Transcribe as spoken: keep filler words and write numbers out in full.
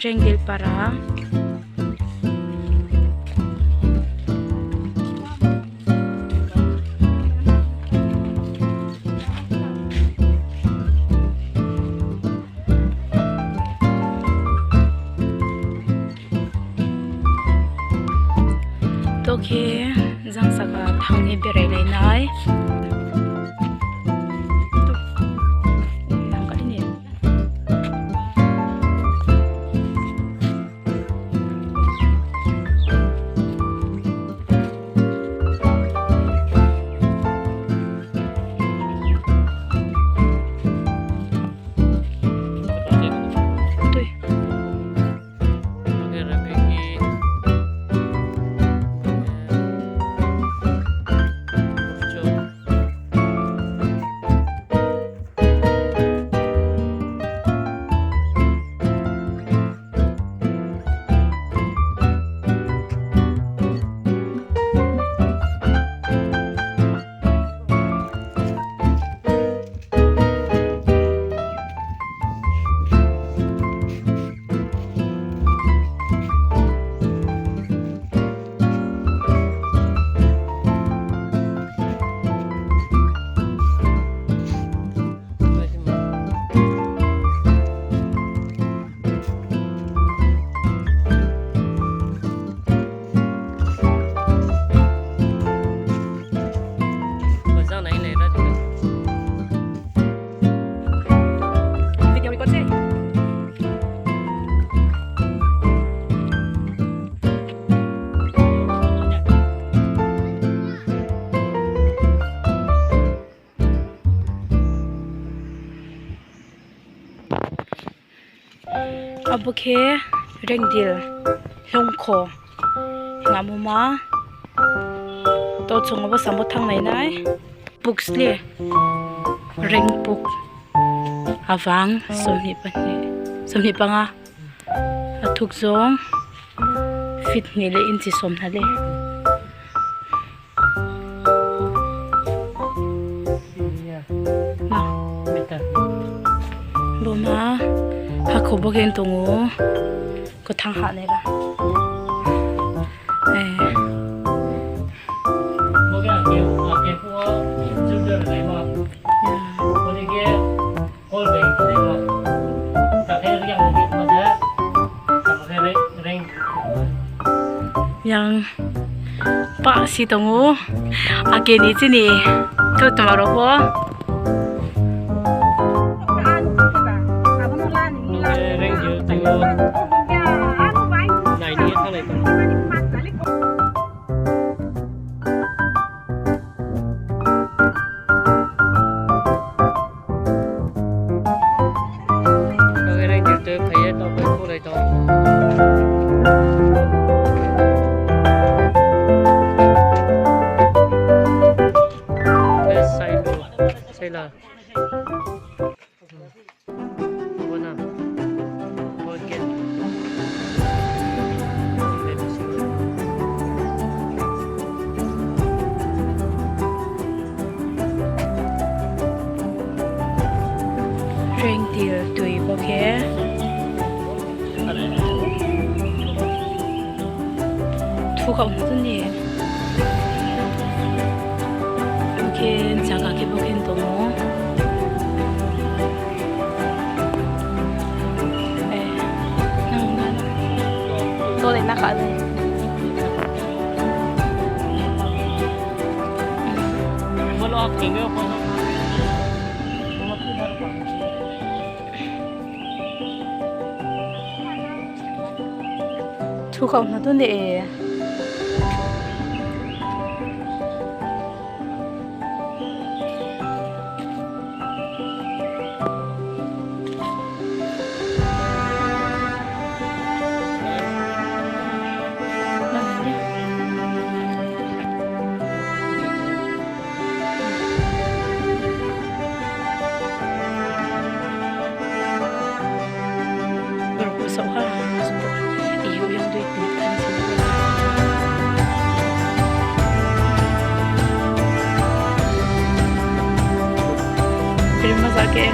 Rengdil para. To khe jang saka thanng ni berai lai nai. Abo khe Rengdil hloungkho hingmo ma. To chung abo samo thanng nai nai. Puk sle Rengpuk. Avang somni panga. Athukjong feet ni le inchi somna le. Bo ma hakho bo khe tong ou, kthang ha nai ra. Yang pah si tong ou, ake ni chini tutma rao pho. Rengdil tui bo khe. Thu khaoh na tong ni. Bo khe zaga khe bo khe tong ou. To le na kha de. Thu khaoh na tong de. Rima za khe.